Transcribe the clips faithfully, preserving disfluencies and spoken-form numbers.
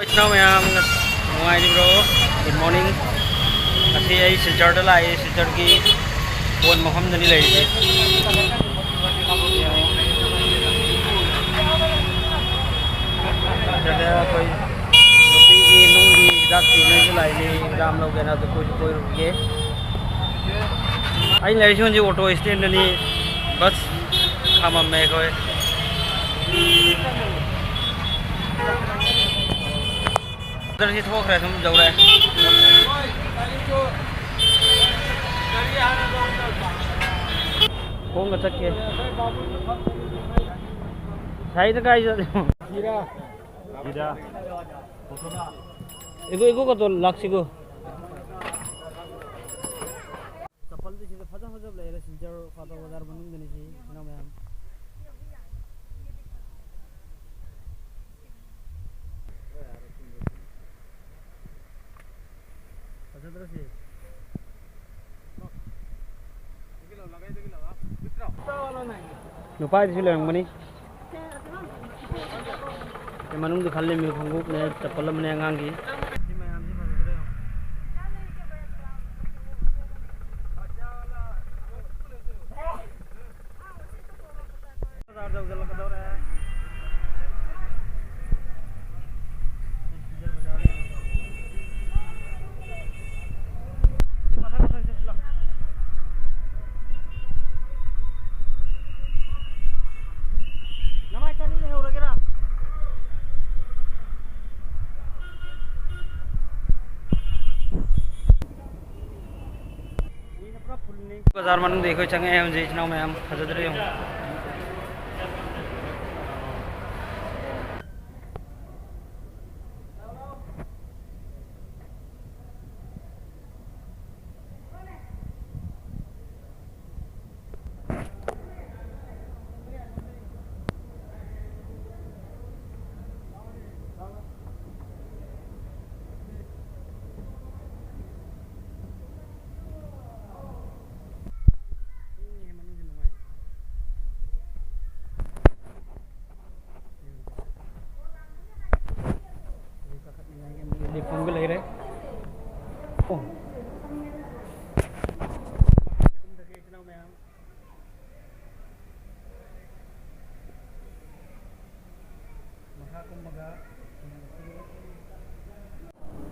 ꯏꯆꯤꯟ ꯏꯅꯥꯎ ꯃꯌꯥꯝ, ꯅꯨꯡꯉꯥꯏꯔꯤꯕ꯭ꯔꯣ? Good morning. ꯉꯁꯤ ꯑꯩ ꯁꯤꯜꯆꯔꯗ ꯂꯥꯛꯏ꯫ ꯁꯤꯜꯆꯔꯒꯤ ꯀꯣꯟ ꯃꯐꯝꯗꯅꯤ ꯂꯩꯔꯤꯁꯦ꯫ ꯁꯤꯗ ꯑꯩꯈꯣꯏ ꯅꯨꯄꯤꯒꯤ ꯅꯨꯡꯒꯤ ꯍꯤꯗꯥꯛ ꯊꯤꯟꯕꯒꯤꯁꯨ ꯂꯥꯛꯏꯅꯤ, ꯍꯤꯗꯥꯛ ꯂꯧꯒꯦꯅ꯫ ꯑꯗꯨ ꯀꯣꯏꯁꯨ ꯀꯣꯏꯔꯨꯒꯦ꯫ ꯑꯩꯅ ꯂꯩꯔꯤꯁꯤ ꯍꯧꯖꯤꯛ ꯑꯣꯇꯣ ꯁ꯭ꯇꯦꯟꯗꯅꯤ꯫ ꯕꯁ ꯈꯥꯝꯃꯝꯃꯦ ꯑꯩꯈꯣꯏ꯫ ꯁꯤ ꯊꯣꯛꯈ꯭ꯔꯦ, ꯁꯨꯝ ꯌꯧꯔꯛꯑꯦ꯫ ꯈꯣꯡꯅ ꯆꯠꯀꯦ꯫ ꯁꯥꯏꯗ ꯀꯥꯏ ꯆꯠꯂꯤꯅꯣ? ꯏꯒꯣ, ꯏꯒꯣ ꯀꯣ ꯇꯣ ꯂꯥꯛꯁꯤꯒꯣ꯫ ꯆꯄꯜꯗꯤ ꯁꯤꯗ ꯐꯖ ꯐꯖꯕ ꯂꯩꯔꯦ, ꯁꯤꯜꯆꯔ ꯐꯥꯇꯣ ꯕꯖꯥꯔ ꯃꯅꯨꯡꯗꯅꯤ ꯁꯤ, ꯏꯅꯥꯎ ꯃꯌꯥꯝ꯫ ꯐꯖꯗ꯭ꯔꯣ ꯁꯤ? ꯅꯨꯄꯥꯒꯤꯁꯨ ꯂꯩꯔꯝꯒꯅꯤ꯫ ꯁꯤ ꯃꯅꯨꯡꯗ ꯈꯜꯂꯤꯃꯤ, ꯈꯣꯡꯎꯞꯅꯦ, ꯆꯄꯜ ꯑꯃꯅꯦ ꯑꯉꯥꯡꯒꯤ꯫ ꯁꯤ ꯃꯌꯥꯝꯁꯤ ꯐꯖꯗ꯭ꯔꯣ ꯌꯦꯡꯉꯣ꯫ ꯕꯖꯥꯔ ꯌꯧꯁꯤꯜꯂꯛꯀꯗꯧꯔꯦ꯫ ꯁꯤ ꯃꯊꯪ ꯃꯊꯪ ꯆꯠꯁꯤꯜꯂꯣ꯫ ꯅꯃꯥꯏ ꯆꯅꯤ ꯂꯩꯍꯧꯔꯒꯦꯔꯥ? ꯕꯖꯥꯔ ꯃꯅꯨꯡꯗ ꯑꯩꯈꯣꯏ ꯆꯪꯉꯛꯑꯦ ꯍꯧꯖꯤꯛ, ꯏꯆꯤꯟ ꯏꯅꯥꯎ ꯃꯌꯥꯝ꯫ ꯐꯖꯗ꯭ꯔꯦ ꯌꯦꯡꯉꯨ꯫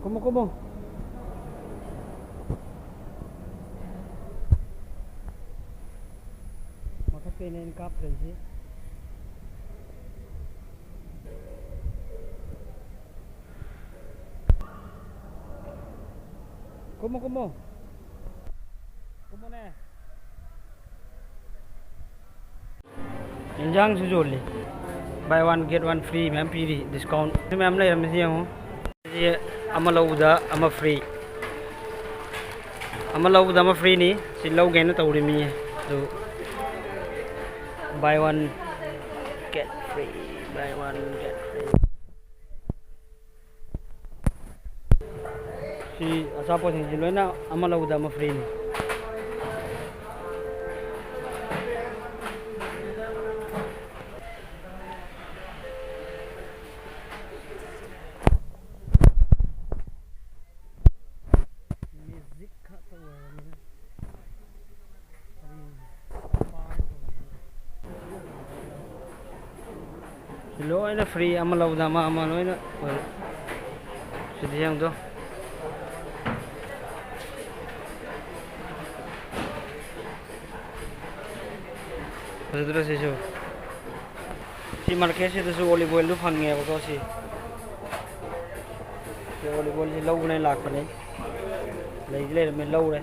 ꯀꯨꯝꯃꯣ, ꯀꯨꯝꯃꯣ꯫ ꯃꯊꯛꯇꯩꯅꯦ ꯑꯩꯅ ꯀꯥꯞꯇꯣꯏꯁꯤ꯫ ꯀꯨꯝꯃꯣ, ꯀꯨꯝꯃꯣ꯫ ꯀꯨꯝꯃꯣꯅꯦ꯫ ꯌꯦꯟꯖꯥꯡꯁꯨ ꯌꯣꯜꯂꯤ꯫ Buy one get one free ꯃꯌꯥꯝ ꯄꯤꯔꯤ, discount ꯃꯌꯥꯝ ꯂꯩꯔꯝꯃꯤꯁꯤ ꯌꯦꯡꯉꯨ꯫ ꯁꯤ ꯑꯃ ꯂꯧꯕꯗ ꯑꯃ free꯫ ꯑꯃ ꯂꯧꯕꯗ ꯑꯃ freeꯅꯤ꯫ ꯁꯤ ꯂꯧꯒꯦꯅ ꯇꯧꯔꯤ ꯃꯤ ꯑꯗꯨ, buy one get free, buy one get free꯫ ꯁꯤ ꯑꯆꯥꯄꯣꯠꯁꯤꯡꯁꯤ ꯂꯣꯏꯅ ꯑꯃ ꯂꯧꯕꯗ ꯑꯃ freeꯅꯤ꯫ Music ꯈꯛꯇ ꯑꯣꯏꯔꯕꯅꯤꯅ ꯀꯔꯤ ꯄꯥꯏ ꯇꯧꯔꯤꯁꯤꯕꯣ? ꯁꯤ ꯂꯣꯏꯅ free, ꯑꯃ ꯂꯧꯕꯗ ꯑꯃ, ꯑꯃ ꯂꯣꯏꯅ ꯑꯣꯏꯔꯦ꯫ ꯁꯤꯗꯤ ꯌꯦꯡꯗꯣ꯫ ꯐꯖꯗ꯭ꯔꯣ ꯁꯤꯁꯨ? ꯁꯤ marketꯁꯤꯗꯁꯨ olive oilꯗꯨ ꯐꯪꯉꯦꯕꯀꯣ꯫ ꯁꯤ, ꯁꯤ olive oilꯁꯤ ꯂꯧꯕꯅꯦ ꯂꯥꯛꯄꯅꯦ꯫ ꯂꯩꯗꯤ ꯂꯩꯔꯝꯃꯦ, ꯂꯧꯔꯦ꯫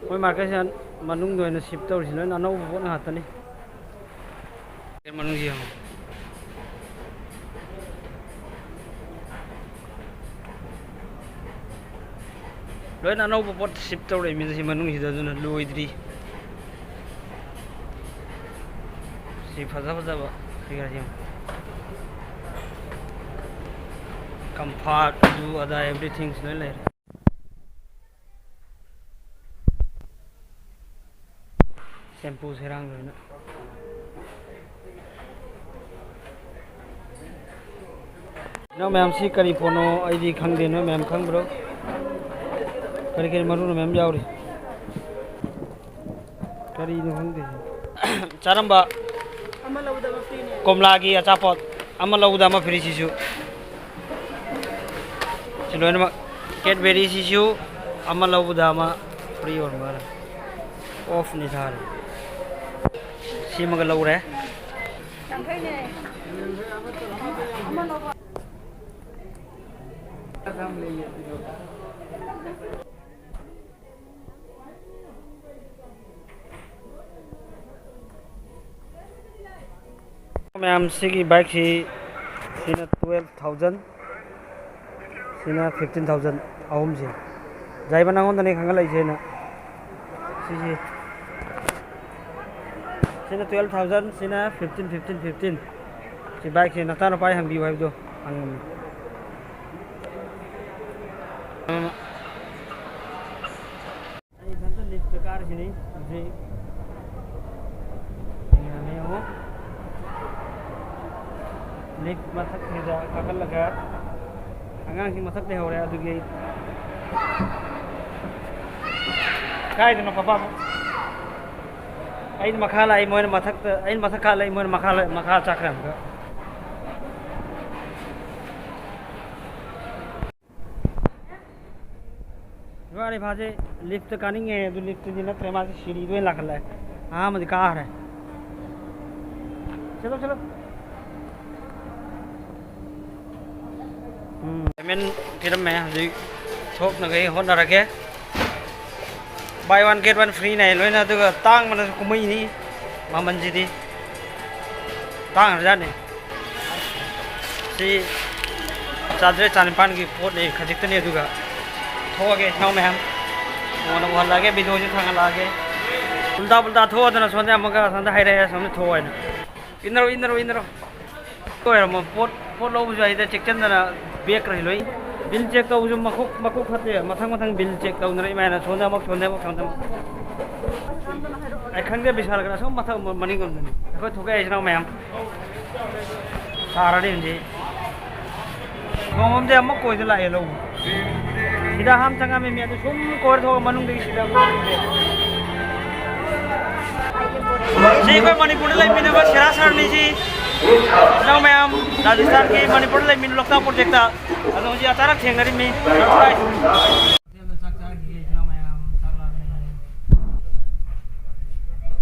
ꯃꯣꯏ marketꯁꯦ ꯃꯅꯨꯡꯗ ꯑꯣꯏꯅ shift ꯇꯧꯔꯤꯁꯤ ꯂꯣꯏꯅ ꯑꯅꯧꯕ ꯄꯣꯠ ꯉꯥꯛꯇꯅꯤ꯫ ꯃꯅꯨꯡꯁꯤ ꯌꯦꯡꯉꯣ꯫ ꯂꯣꯏꯅ ꯑꯅꯧꯕ ꯄꯣꯠ shift ꯇꯧꯔꯛꯏꯃꯤꯅ ꯁꯤ ꯃꯅꯨꯡꯁꯤꯗ, ꯑꯗꯨꯅ ꯂꯣꯏꯗ꯭ꯔꯤ꯫ ꯁꯤ ꯐꯖ ꯐꯖꯕ figure ꯌꯦꯡꯉꯣ꯫ Comfort, ꯑꯗꯨ ꯑꯗꯥ, everything ꯂꯣꯏ ꯂꯩꯔꯦ꯫ ꯁꯦꯝꯄꯨ ꯁꯦꯔꯥꯡ ꯂꯣꯏꯅ꯫ ꯏꯅꯥꯎ ꯃꯌꯥꯝ, ꯁꯤ ꯀꯔꯤ ꯄꯣꯠꯅꯣ ꯑꯩꯗꯤ ꯈꯪꯗꯦ, ꯅꯣꯏ ꯃꯌꯥꯝ ꯈꯪꯕ꯭ꯔꯣ? ꯀꯔꯤ ꯀꯔꯤ ꯃꯔꯨꯅꯣ ꯃꯌꯥꯝ ꯌꯥꯎꯔꯤ꯫ ꯀꯔꯤꯅꯣ ꯈꯪꯗꯦ꯫ ꯆꯥꯔꯝꯕ ꯑꯃ ꯂꯧꯕꯗ ꯑꯃ free ꯅꯦ꯫ ꯀꯣꯝꯂꯥꯒꯤ ꯑꯆꯥꯄꯣꯠ ꯑꯃ ꯂꯧꯕꯗ ꯑꯃ free ꯁꯤꯁꯨ꯫ ꯁꯤ ꯂꯣꯏꯅꯃꯛ ꯀꯦꯠꯕꯦꯔꯤꯁꯤꯁꯨ ꯑꯃ ꯂꯧꯕꯗ ꯑꯃ ꯐ꯭ꯔꯤ ꯑꯣꯏꯔꯝꯒꯅꯤ꯫ ꯑꯣꯐꯅꯤ ꯊꯥꯔꯤ꯫ ꯁꯤꯃꯒ ꯂꯧꯔꯦ꯫ ꯃꯌꯥꯝ, ꯁꯤꯒꯤ ꯕꯥꯏꯛꯁꯤ, ꯁꯤꯅ twelve thousand, ꯁꯤꯅ fifteen thousand, ꯑꯍꯨꯝꯁꯤ꯫ ꯖꯥꯏꯕ, ꯅꯉꯣꯟꯗꯅꯦ ꯈꯪꯍꯜꯂꯛꯏꯁꯦ ꯑꯩꯅ꯫ ꯁꯤꯁꯤ, ꯁꯤꯅ twelve thousand, ꯁꯤꯅ fifteen, fifteen, fifteen꯫ ꯁꯤ ꯕꯥꯏꯛꯁꯦ ꯅꯆꯥꯅꯨꯄꯥꯒꯤ ꯍꯪꯕꯤꯌꯨ ꯍꯥꯏꯕꯗꯣ ꯍꯪꯉꯝꯃꯤ꯫ ꯑꯩ ꯏꯊꯟꯇ ꯂꯤꯐꯇ ꯀꯥꯔꯤꯁꯤꯅꯤ ꯍꯧꯖꯤꯛ꯫ ꯌꯦꯡꯉꯣ꯫ ꯂꯤꯐ ꯃꯊꯛꯁꯤꯗ ꯀꯥꯈꯠꯂꯒ ꯑꯉꯥꯡꯁꯤꯡ ꯃꯊꯛ ꯂꯩꯍꯧꯔꯦ, ꯑꯗꯨꯒꯤ ꯑꯩ ꯀꯥꯏꯗꯅꯣ ꯄꯄꯥ? ꯑꯩꯅ ꯃꯈꯥ ꯂꯥꯛꯏ, ꯃꯣꯏꯅ ꯃꯊꯛꯇ, ꯑꯩꯅ ꯃꯊꯛ ꯀꯥ ꯂꯩ, ꯃꯣꯏꯅ ꯃꯈꯥ ꯂꯩ, ꯃꯈꯥ ꯆꯠꯈ꯭ꯔꯦ ꯑꯃꯨꯛꯀ꯫ ꯏꯕꯥꯅꯤ ꯐꯥꯁꯦ ꯂꯤꯐꯇ ꯀꯥꯅꯤꯡꯉꯦ, ꯑꯗꯨ ꯂꯤꯐꯇꯨꯗꯤ ꯅꯠꯇ꯭ꯔꯦ, ꯃꯥꯁꯦ ꯁꯤꯔꯤꯗ ꯑꯣꯏꯅ ꯂꯥꯛꯈꯠꯂꯛꯑꯦ꯫ ꯑꯍꯥꯟꯕꯗꯤ ꯀꯥꯈ꯭ꯔꯦ꯫ ꯆꯠꯂꯣ, ꯆꯠꯂꯣ꯫ ꯎꯝ, ꯄꯦꯃꯦꯟ ꯄꯤꯔꯝꯃꯦ, ꯍꯧꯖꯤꯛ ꯊꯣꯛꯅꯉꯩ ꯍꯣꯠꯅꯔꯒꯦ꯫ Buy one get one free ꯅꯦ ꯂꯣꯏꯅ, ꯑꯗꯨꯒ ꯇꯥꯡꯕꯅꯁꯨ ꯀꯨꯝꯍꯩꯅꯤ꯫ ꯃꯃꯜꯁꯤꯗꯤ ꯇꯥꯡꯈ꯭ꯔꯖꯥꯠꯅꯤ꯫ ꯁꯤ ꯆꯥꯇ꯭ꯔꯦꯠ ꯆꯥꯅꯤꯄꯥꯟꯒꯤ ꯄꯣꯠꯅꯤ, ꯈꯖꯤꯛꯇꯅꯤ꯫ ꯑꯗꯨꯒ ꯊꯣꯛꯑꯒꯦ ꯏꯅꯥꯎ ꯃꯌꯥꯝ, ꯀꯣꯟꯅ ꯎꯍꯜꯂꯛꯑꯒꯦ, ꯚꯤꯗꯤꯑꯣꯁꯤ ꯊꯥꯡꯒꯠꯂꯛꯑꯒꯦ꯫ ꯎꯜꯇꯥ ꯄꯨꯜꯇꯥ ꯊꯣꯛꯑꯗꯅ ꯁꯣꯝꯗ ꯑꯃꯨꯛꯀ ꯑꯁꯣꯝꯗ ꯍꯥꯏꯔꯛꯑꯦ, ꯑꯁꯣꯝꯗ ꯊꯣꯛꯑꯣ ꯍꯥꯏꯅ꯫ ꯏꯟꯅꯔꯣ, ꯏꯟꯅꯔꯣ, ꯏꯟꯅꯔꯣ꯫ ꯑꯣꯏꯔꯝꯃꯣ, ꯄꯣꯠ, ꯄꯣꯠ ꯂꯧꯕꯁꯨ ꯍꯥꯏꯗ ꯆꯦꯛꯁꯤꯟꯗꯅ ꯕꯦꯛ ꯂꯣꯏ꯫ ꯕꯤꯜ ꯆꯦꯛ ꯇꯧꯕꯁꯨ ꯃꯀꯣꯛ, ꯃꯀꯣꯛ ꯐꯠꯇꯦ꯫ ꯃꯊꯪ ꯃꯊꯪ ꯕꯤꯜ ꯆꯦꯛ ꯇꯧꯅꯔ ꯏꯃꯥꯏꯅ ꯁꯣꯝꯗ ꯑꯃꯨꯛ, ꯁꯣꯝꯗ ꯑꯃꯨꯛ, ꯁꯣꯝꯗ ꯑꯃꯨꯛ꯫ ꯑꯩ ꯈꯪꯗꯦ, ꯕꯤꯁꯥꯜꯒ ꯑꯁꯣꯝ ꯃꯊꯛ ꯃꯅꯤꯡꯂꯣꯝꯗꯅꯤ꯫ ꯑꯩꯈꯣꯏ ꯊꯣꯛꯂꯛꯑꯦ ꯏꯆꯤꯟ ꯏꯅꯥꯎ ꯃꯌꯥꯝ꯫ ꯁꯥꯔꯅꯤ ꯍꯧꯖꯤꯛ꯫ ꯅꯣꯡꯃꯝꯗꯤ ꯑꯃꯨꯛ ꯀꯣꯏꯗ ꯂꯥꯛꯑꯦ ꯂꯧꯕ꯫ ꯁꯤꯗ ꯑꯍꯥꯟꯕ ꯆꯪꯉꯝꯃꯤ ꯃꯤ ꯑꯗꯨ ꯁꯨꯝ ꯀꯣꯏꯔ ꯊꯣꯛꯑ ꯃꯅꯨꯡꯗꯒꯤ ꯁꯤꯗ ꯑꯃꯨꯛ ꯂꯧꯔꯤꯁꯦ꯫ ꯁꯤ ꯑꯩꯈꯣꯏ ꯃꯅꯤꯄꯨꯔꯗ ꯂꯩꯃꯤꯟꯅꯕ ꯁꯦꯔꯥ ꯁꯥꯔꯅꯤ ꯁꯤ꯫ ꯏꯆꯤꯟ ꯏꯅꯥꯎ ꯃꯌꯥꯝ, ꯔꯥꯖꯁꯊꯥꯟꯒꯤ ꯃꯅꯤꯄꯨꯔꯗ ꯂꯩꯃꯤ ꯂꯣꯛꯇꯥꯛ ꯄ꯭ꯔꯣꯖꯦꯛꯇ ꯑꯗꯣ ꯍꯧꯖꯤꯛ ꯑꯆꯥꯔꯛ ꯊꯦꯡꯅꯔꯤꯃꯤ꯫ ꯍꯣꯇꯦꯜꯗ ꯆꯥꯛ ꯆꯥꯈꯤꯒꯦ ꯏꯆꯤꯟ ꯏꯅꯥꯎ ꯃꯌꯥꯝ, ꯆꯥꯛ ꯂꯥꯝꯃꯦ꯫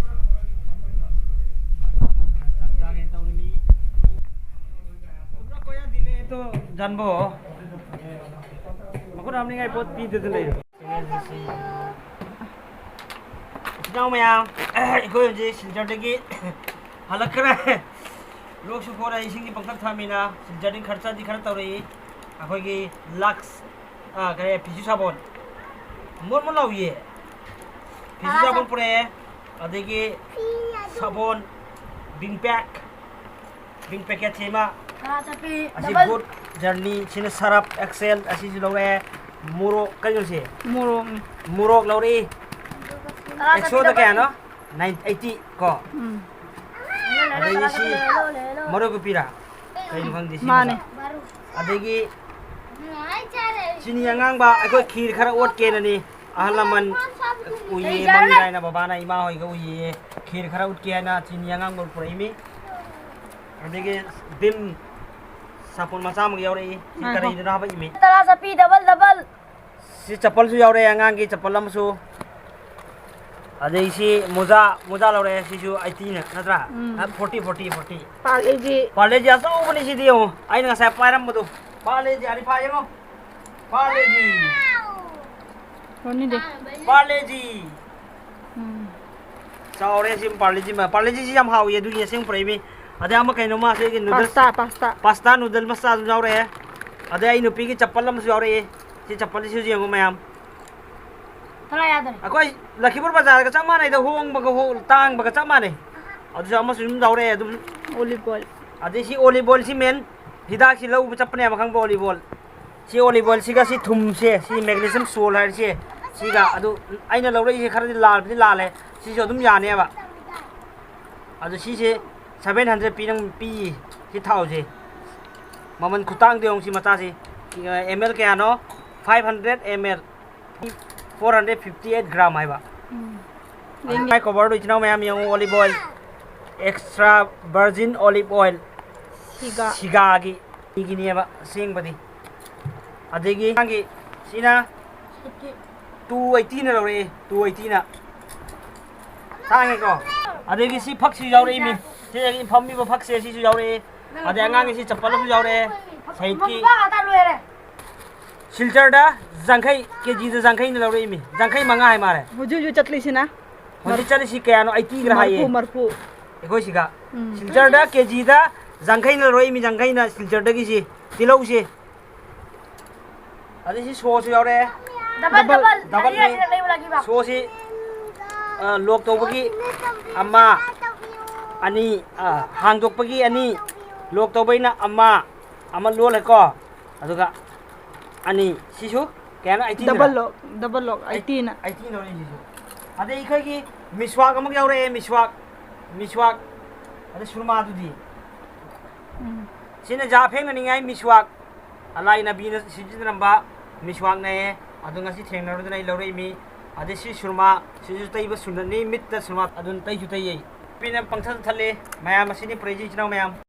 ꯆꯥꯛ ꯆꯥꯒꯦꯅ ꯇꯧꯔꯤꯃꯤ꯫ ꯇꯨꯝꯕ ꯀꯣꯌꯥ ꯗꯤꯂꯦ ꯇꯣ ꯖꯥꯟꯕꯣ꯫ ꯃꯈꯨꯠ ꯍꯥꯝꯅꯤꯡꯉꯥꯏ ꯄꯣꯠ ꯄꯤꯗꯗꯅ ꯂꯩꯔꯦ꯫ ꯏꯆꯤꯟ ꯏꯅꯥꯎ ꯃꯌꯥꯝ, ꯑꯩꯈꯣꯏ ꯍꯧꯖꯤꯛ ꯁꯤꯜꯆꯔꯗꯒꯤ ꯍꯜꯂꯛꯈ꯭ꯔꯦ꯫ ꯂꯣꯛꯁꯨ ꯈꯣꯔꯦ, ꯏꯁꯤꯡꯗꯤ ꯄꯪꯊꯛ ꯊꯛꯑꯃꯤꯅ ꯁꯤꯜꯆꯔꯗꯤ ꯈꯔ ꯆꯠꯗꯤ ꯈꯔ ꯇꯧꯔꯛꯏ꯫ ꯑꯩꯈꯣꯏꯒꯤ ꯂꯛꯁ, ꯑ, ꯀꯔꯤ, ꯐꯤꯁꯨ ꯁꯥꯄꯣꯟ ꯃꯣꯠ ꯃꯣꯠ ꯂꯥꯎꯏꯌꯦ꯫ ꯐꯤꯁꯨ ꯁꯥꯄꯣꯟ ꯄꯨꯔꯛꯑꯦ, ꯑꯗꯒꯤ ꯁꯥꯄꯣꯟ, ꯕꯤꯡ ꯄꯦꯛ, ꯕꯤꯡ ꯄꯦꯀꯦꯠꯁꯤ ꯑꯃ꯫ ꯇꯔꯥ ꯆꯠꯄꯤ ꯑꯁꯤ ꯗꯕꯜ꯫ ꯒꯨꯗ ꯖꯔꯅꯤ, ꯁꯤꯅ ꯁꯔꯞ ꯑꯦꯛꯁꯦꯜ, ꯑꯁꯤꯁꯨ ꯂꯧꯔꯛꯑꯦ꯫ ꯃꯣꯔꯣꯛ, ꯀꯩꯅꯣꯁꯦ? ꯃꯣꯔꯣꯛꯅꯤ꯫ ꯃꯣꯔꯣꯛ ꯂꯧꯔꯛꯏ꯫ ꯇꯔꯥ ꯆꯠꯄꯤ ꯑꯦꯛꯁꯣꯗ ꯗꯕꯜ꯫ ꯀꯌꯥꯅꯣ? ꯅꯥꯏꯟ ꯑꯩꯠꯇꯤ ꯀꯣ꯫ ꯎꯝ꯫ ꯑꯗꯒꯤ ꯁꯤ ꯃꯔꯣꯏ ꯀꯨꯄꯤꯔꯥ? ꯀꯩꯅꯣ ꯈꯪꯗꯦ ꯁꯤ ꯃꯥꯅꯦ꯫ ꯃꯆꯥ꯫ ꯑꯗꯒꯤ ꯆꯤꯅꯤ ꯑꯉꯥꯡꯕ, ꯑꯩꯈꯣꯏ ꯈꯤꯔ ꯈꯔ ꯑꯣꯠꯀꯦꯅꯅꯤ꯫ ꯑꯍꯜ ꯂꯃꯟ ꯎꯏꯌꯦ, ꯃꯪ ꯀꯥꯏꯅ ꯕꯕꯥꯅ ꯏꯃꯥ ꯍꯣꯏꯒ ꯎꯏꯌꯦ꯫ ꯈꯤꯔ ꯈꯔ ꯎꯠꯀꯦ ꯍꯥꯏꯅ ꯆꯤꯅꯤ ꯑꯉꯥꯡꯕ ꯄꯨꯔꯛꯏꯃꯤ꯫ ꯑꯗꯒꯤ ꯚꯤꯝ ꯁꯥꯄꯣꯟ ꯃꯆꯥ ꯑꯃꯒ ꯌꯥꯎꯔꯛꯏ꯫ ꯁꯤ ꯉꯥꯏꯈꯣ꯫ ꯀꯔꯤꯗꯅꯣ ꯍꯥꯞꯄꯛꯏꯃꯤ? ꯇꯔꯥ ꯆꯠꯄꯤ ꯗꯕꯜ ꯗꯕꯜ꯫ ꯁꯤ ꯆꯄꯜꯁꯨ ꯌꯥꯎꯔꯛꯑꯦ, ꯑꯉꯥꯡꯒꯤ ꯆꯄꯜ ꯑꯃꯁꯨ꯫ ꯑꯗꯩ ꯁꯤ ꯃꯣꯖꯥ, ꯃꯣꯖꯥ ꯂꯧꯔꯛꯑꯦ, ꯁꯤꯁꯨ ꯑꯩꯠꯇꯤꯅ ꯅꯠꯇ꯭ꯔꯥ? ꯎꯝ꯫ ꯑ, forty, forty, forty. Parle G. Parle G ꯑꯆꯧꯕꯅꯤ ꯁꯤꯗꯤ ꯌꯦꯡꯉꯣ꯫ ꯑꯩꯅ ꯉꯁꯥꯏ ꯄꯥꯏꯔꯝꯕꯗꯣ꯫ ꯄꯥꯔꯂꯦꯖꯤ ꯑꯔꯤꯐꯥ ꯌꯦꯡꯉꯣ꯫ ꯄꯥꯔꯂꯦꯖꯤ꯫ ꯔꯣꯅꯤꯗꯤ꯫ ꯄꯥꯔꯂꯦꯖꯤ꯫ ꯎꯝ꯫ ꯆꯥꯎꯔꯦ ꯁꯤ ꯄꯥꯔꯂꯦꯖꯤ ꯑꯃ꯫ ꯄꯥꯔꯂꯦꯖꯤꯁꯤ ꯌꯥꯝ ꯍꯥꯎꯏ, ꯑꯗꯨꯒꯤ ꯑꯁꯦꯡ ꯄꯨꯔꯛꯏꯃꯤ꯫ ꯑꯗꯩ ꯑꯃ ꯀꯩꯅꯣ ꯃꯥꯁꯦ ꯑꯩꯒꯤ noodles, pasta, pasta. Pasta noodle ꯃꯆꯥꯁꯨ ꯌꯥꯎꯔꯛꯑꯦ꯫ ꯑꯗꯩ ꯑꯩ ꯅꯨꯄꯤꯒꯤ ꯆꯄꯜ ꯑꯃꯁꯨ ꯌꯥꯎꯔꯛꯑꯦ꯫ ꯁꯤ ꯆꯄꯜꯁꯤꯁꯨ ꯌꯦꯡꯉꯣ ꯃꯌꯥꯝ꯫ ꯊꯂꯥꯏ ꯌꯥꯗꯔꯦ꯫ ꯑꯩꯈꯣꯏ ꯂꯈꯤꯄꯨꯔ ꯕꯖꯥꯔꯒ ꯆꯞ ꯃꯥꯟꯅꯩꯗ, ꯍꯣꯡꯕꯒ ꯍꯣ-, ꯇꯥꯡꯕꯒ ꯆꯞ ꯃꯥꯟꯅꯩ꯫ ꯑꯗꯨꯁꯨ ꯑꯃꯁꯨ ꯑꯗꯨꯝ ꯌꯥꯎꯔꯛꯑꯦ ꯑꯗꯨꯝ꯫ Olive oil. ꯑꯗꯩ ꯁꯤ ꯑꯣꯂꯤꯚ ꯑꯣꯏꯜꯁꯤ ꯃꯦꯟ ꯍꯤꯗꯥꯛꯁꯤ ꯂꯧꯕ ꯆꯠꯄꯅꯦꯕ ꯈꯪꯕ, ꯑꯣꯂꯤꯚ ꯑꯣꯏꯜ꯫ ꯁꯤ ꯑꯣꯂꯤꯚ ꯑꯣꯏꯜꯁꯤꯒ ꯁꯤ ꯊꯨꯝꯁꯦ, ꯁꯤ magnesium salt ꯍꯥꯏꯔꯤꯁꯦ, ꯁꯤꯒ ꯑꯗꯨ ꯑꯩꯅ ꯂꯧꯔꯛꯏꯁꯦ ꯈꯔꯗꯤ ꯂꯥꯜꯕꯗꯤ ꯂꯥꯜꯂꯦ, ꯁꯤꯁꯨ ꯑꯗꯨꯝ ꯌꯥꯅꯦꯕ꯫ ꯑꯗꯨ ꯁꯤꯁꯦ seven hundred ꯄꯤ, ꯅꯪ ꯄꯤ, ꯁꯤ ꯊꯥꯎꯁꯦ꯫ ꯃꯃꯜ ꯈꯨꯇꯥꯡꯗ ꯌꯦꯡꯉꯨ ꯁꯤ ꯃꯆꯥꯁꯤ꯫ ꯑꯦꯝ ꯑꯦꯜ ꯀꯌꯥꯅꯣ? Five hundred M L꯫ Four hundred fifty eight gram ꯍꯥꯏꯕ꯫ ꯎꯝ꯫ ꯑꯗꯨ ꯃꯥꯏ cover ꯗꯨ ꯏꯆꯤꯟ ꯏꯅꯥꯎ ꯃꯌꯥꯝ ꯌꯦꯡꯉꯨ, olive oil꯫ Extra virgin olive oil ꯁꯤꯒ ꯁꯤꯒꯥꯒꯤ ꯁꯤꯒꯤꯅꯦꯕ ꯑꯁꯦꯡꯕꯗꯤ꯫ ꯑꯗꯒꯤ ꯃꯥꯒꯤ ꯁꯤꯅ ꯇꯨ ꯑꯩꯠꯇꯤꯅ ꯂꯧꯔꯛꯑꯦ, ꯇꯨ ꯑꯩꯠꯇꯤꯅ꯫ ꯇꯥꯡꯉꯦꯀꯣ꯫ ꯑꯗꯒꯤ ꯁꯤ ꯐꯛꯁꯤ ꯌꯥꯎꯔꯛꯏ ꯃꯤ꯫ ꯁꯤ ꯑꯩꯒꯤ ꯐꯝꯃꯤꯕ ꯐꯛꯁꯦ ꯁꯤꯁꯨ ꯌꯥꯎꯔꯛꯑꯦ꯫ ꯑꯗꯩ ꯑꯉꯥꯡꯒꯤ ꯁꯤ ꯆꯄꯜ ꯑꯃꯁꯨ ꯌꯥꯎꯔꯛꯑꯦ꯫ ꯁꯍꯤꯠꯀꯤ ꯂꯨꯄꯥ ꯉꯥꯛꯇ ꯂꯣꯏꯔꯦ꯫ ꯁꯤꯜꯆꯔꯗ ꯌꯥꯡꯈꯩ, ꯀꯦꯖꯤꯗ ꯌꯥꯡꯈꯩꯅ ꯂꯧꯔꯛꯏ ꯃꯤ꯫ ꯌꯥꯡꯈꯩ ꯃꯉꯥ ꯍꯥꯏ ꯃꯥꯜꯂꯦ꯫ ꯍꯧꯖꯤꯛ ꯍꯧꯖꯤꯛ ꯆꯠꯂꯤꯁꯤꯅ ꯍꯧꯖꯤꯛ ꯆꯠꯂꯤꯁꯤ ꯀꯌꯥꯅꯣ? ꯑꯩꯠꯇꯤꯒ ꯍꯥꯏꯌꯦ꯫ ꯃꯔꯐꯨ ꯃꯔꯐꯨ ꯑꯩꯈꯣꯏ ꯁꯤꯒ ꯎꯝ꯫ ꯁꯤꯜꯆꯔꯗ ꯀꯦꯖꯤꯗ ꯌꯥꯡꯈꯩꯅ ꯂꯧꯔꯛꯏ ꯃꯤ, ꯌꯥꯡꯈꯩꯅ ꯁꯤꯜꯆꯔꯗꯒꯤ ꯁꯤ ꯇꯤꯜꯍꯧꯁꯤ꯫ ꯑꯗꯩ ꯁꯤ ꯁꯣꯁꯨ ꯌꯥꯎꯔꯛꯑꯦ꯫ Double double. ꯗꯕꯜ ꯗꯕꯜꯅꯤ꯫ ꯑꯅꯤꯔꯛ ꯑꯅꯤꯔꯛ ꯂꯩꯕ ꯂꯥꯛꯈꯤꯕ꯫ ꯁꯣꯁꯤ ꯂꯣꯛ ꯇꯧꯕꯒꯤ ꯑꯃ, ꯑꯅꯤ, ꯑ, ꯍꯥꯡꯗꯣꯛꯄꯒꯤ ꯑꯅꯤ, ꯂꯣꯛ ꯇꯧꯕꯩꯅ ꯑꯃ, ꯑꯃ ꯂꯣꯜꯂꯦꯀꯣ꯫ ꯑꯗꯨꯒ ꯑꯅꯤ ꯁꯤꯁꯨ ꯀꯌꯥꯅꯣ? ꯑꯩꯠꯇꯤꯟꯗꯔ? ꯗꯕꯜ ꯂꯣꯛ ꯗꯕꯜ ꯂꯣꯛ ꯑꯩꯠꯇꯤꯅ ꯑꯩꯠꯇꯤꯟ ꯂꯧꯔꯛꯏꯁꯤꯁꯨ꯫ ꯑꯗꯩ ꯑꯩꯈꯣꯏꯒꯤ ꯃꯤꯁ꯭ꯋꯥꯛ ꯑꯃꯒ ꯌꯥꯎꯔꯛꯑꯦ, ꯃꯤꯁ꯭ꯋꯥꯛ꯫ ꯃꯤꯁ꯭ꯋꯥꯛ꯫ ꯑꯗꯩ ꯁꯨꯔꯃꯥꯗꯨꯗꯤ? ꯎꯝ꯫ ꯁꯤꯅ ꯖꯥ ꯐꯦꯡꯅꯅꯤꯡꯉꯥꯏ ꯃꯤꯁ꯭ꯋꯥꯛ꯫ ꯑꯂꯥꯏ ꯅꯕꯤꯅ ꯁꯤꯖꯤꯟꯅꯔꯝꯕ ꯃꯤꯁ꯭ꯋꯥꯛꯅꯦ꯫ ꯑꯗꯣ ꯉꯁꯤ ꯊꯦꯡꯅꯔꯨꯗꯅ ꯑꯩ ꯂꯧꯔꯛꯏꯃꯤ꯫ ꯑꯗꯩ ꯁꯤ ꯁꯨꯔꯃꯥ, ꯁꯤꯁꯨ ꯇꯩꯕ ꯁꯨꯟꯅꯠꯅꯤ, ꯃꯤꯠꯇ ꯁꯨꯔꯃꯥ ꯑꯗꯨꯝ ꯇꯩꯁꯨ ꯇꯩꯌꯦ꯫ ꯄꯤꯅ ꯄꯪꯊꯛ ꯊꯠꯂꯦ꯫ ꯃꯌꯥꯝ ꯑꯁꯤꯅꯤ ꯄꯨꯔꯛꯏꯁꯦ ꯏꯆꯤꯟ ꯏꯅꯥꯎ ꯃꯌꯥꯝ꯫